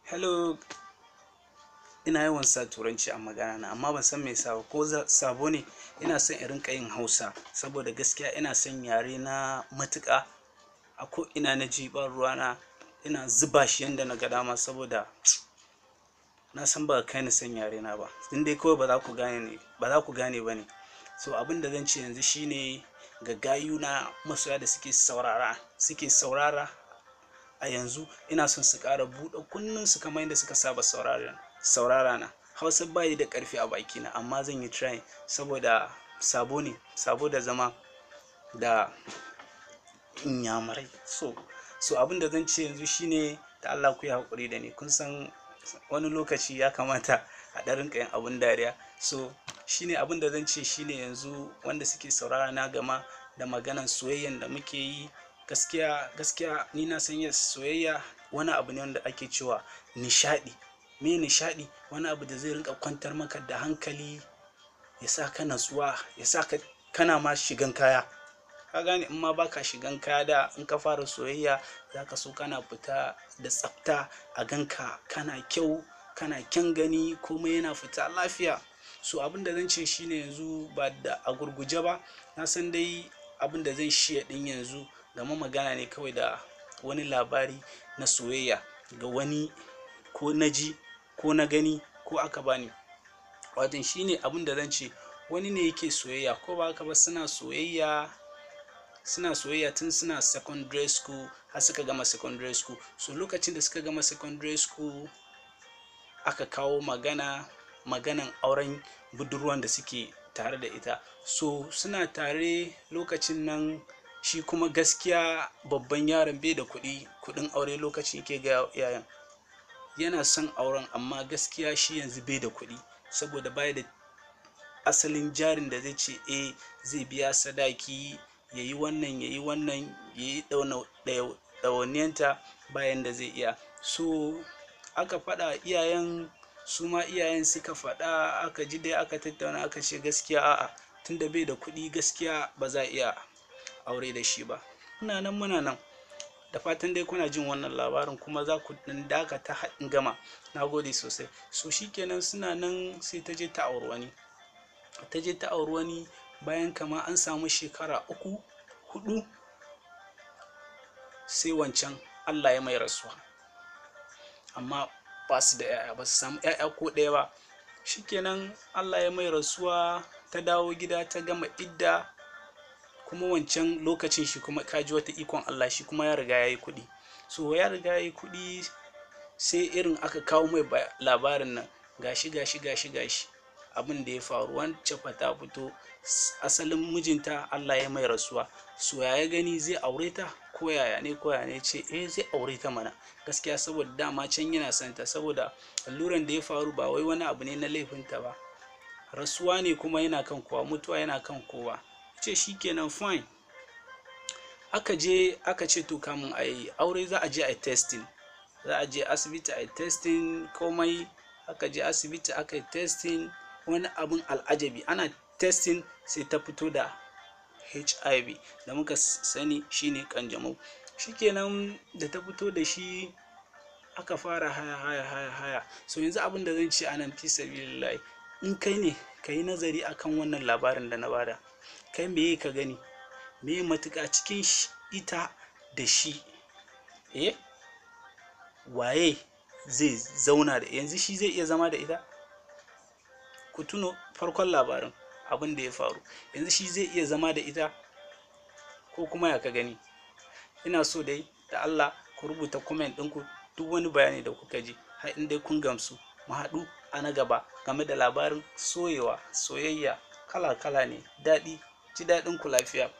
Hello, ina yawan sa Turanci a magana na, amma ban san me yasa ba, ko sabo ne. Ina son in rinƙa yin Hausa saboda gaskiya ina son yare na matuƙa. A ko ina na ji ban ruwa na, ina zuba shi yanda na ga dama saboda na san ba kai ni son yare na ba. In dai kawai ba za ku gane ne, ba za ku gane ba ne. So abin da zan ce yanzu shine ga gayuna masoya da suke saurara, suke saurara a yanzu, ina son su ƙara buɗe kunnensu kamar yadda suka saba saurara, saurara na. Hausa bayi da ƙarfi a bakina, amma zan yi trying saboda sabo ne, sabo da zama da Inyamurai. So abin da zan ce yanzu shine da Allah ku yi haƙuri da ni. Kun san wani lokaci ya kamata a ɗan rinƙa yin abun dariya. So shine abin da zan ce shine yanzu wanda suke saurara na gama da maganan soyayyan da muke yi. Gaskiya, gaskiya ni na san yes, soyayya wani abu ne wanda ake cewa nishaɗi. Me nishaɗi? Wani abu da zai rinƙa kwantar maka da hankali, ya sa ka natsuwa, ya sa ka kana ma shigan kaya. Ka gane, in ma baka shigan kaya da in ka fara soyayya, za ka so kana fita da tsafta, a ganka kana kyau, kana kyan gani, komai yana fita lafiya. So abin da zan ce shine yanzu ba da a gurguje ba. Na san dai abin da zan share ɗin yanzu game magana ne kawai da wani labari na soyayya ga wani, ko na ji ko na gani ko aka bani. Watan shine abin da zan ce, wani ne yake soyayya, ko ba haka ba, suna soyayya, suna soyayya tun suna secondary school har suka gama secondary school. So lokacin da suka gama secondary school, aka kawo magana, maganan auren budurwan da suke tare da ita. So suna tare lokacin nan, shi kuma gaskiya babban yaron bai da kuɗi, kuɗin aure. Lokacin yake gaya iyayen yana son auren, amma gaskiya shi yanzu bai da kuɗi saboda baya da asalin jarin da zai ce eh, zai biya sadaki, ya yi wannan, ya yi wannan, ya yi ɗawainiyanta, bayan da zai iya. So aka faɗa iyayen, su ma iyayen suka faɗa, aka ji dai, aka tattauna, aka ce gaskiya a'a, tunda bai da kuɗi, gaskiya ba za a iya aure da shi ba. Muna nan, muna nan. Da fatan dai kuna jin wannan labarin kuma za ku ɗan dakata har in gama. Na gode sosai. So shikenan, suna nan, sai ta je ta auri wani. Ta je ta auri wani bayan kama an samu shekara 3, 4, sai wancan Allah ya mai rasuwa, amma ba su da 'ya'ya, ba su samu 'ya'ya ko ɗaya ba. Shikenan, Allah ya mai rasuwa, ta dawo gida, ta gama idda. Kuma wancan lokacin shi kuma, kaji wata ikon Allah, shi kuma ya riga ya yi kuɗi. So ya riga ya yi kuɗi, sai irin aka kawo mai labarin nan, gashi gashi gashi gashi abin da ya faru, wancan fa ta fito, asalin mijinta Allah ya mai rasuwa. So ya gani, zai aure ta ko yaya ne, ko yaya ne? Ce eh, zai aure ta mana gaskiya, saboda dama can yana son ta, saboda alluran da ya faru ba wai wani abu ne na laifinta ba, rasuwa ne kuma yana kan kowa, mutuwa yana kan kowa. Ce shikenan, fine. Aka je aka ce to, kamun a yi aure za a je a yi testing, za a je asibiti a yi testing komai. Aka je asibiti aka yi testing. Wani abun al'ajabi, ana testing sai ta fito da HIV da muka sani, shine kanjamau. Shikenan, da ta fito da shi, aka fara haya haya haya haya. So yanzu abin da zan ce anan, fi sabilillahi, in kai ne, ka yi nazari akan wannan labarin da na bada, kai meye ka gani? Meye matuƙa cikin ita da shi? Eh, waye zai zauna da yanzu? Shi zai iya zama da ita? Ku tuno farkon labarin, abin da ya faru. Yanzu shi zai iya zama da ita ko kuma ya ka gani? Ina so dai da Allah ku rubuta comment ɗinku, duk wani bayani da kuka ji, har in dai kun gamsu. Mu haɗu a na gaba game da labarin soyewa. Soyayya kala kala ne, daɗi. Ji daɗin ku lafiya.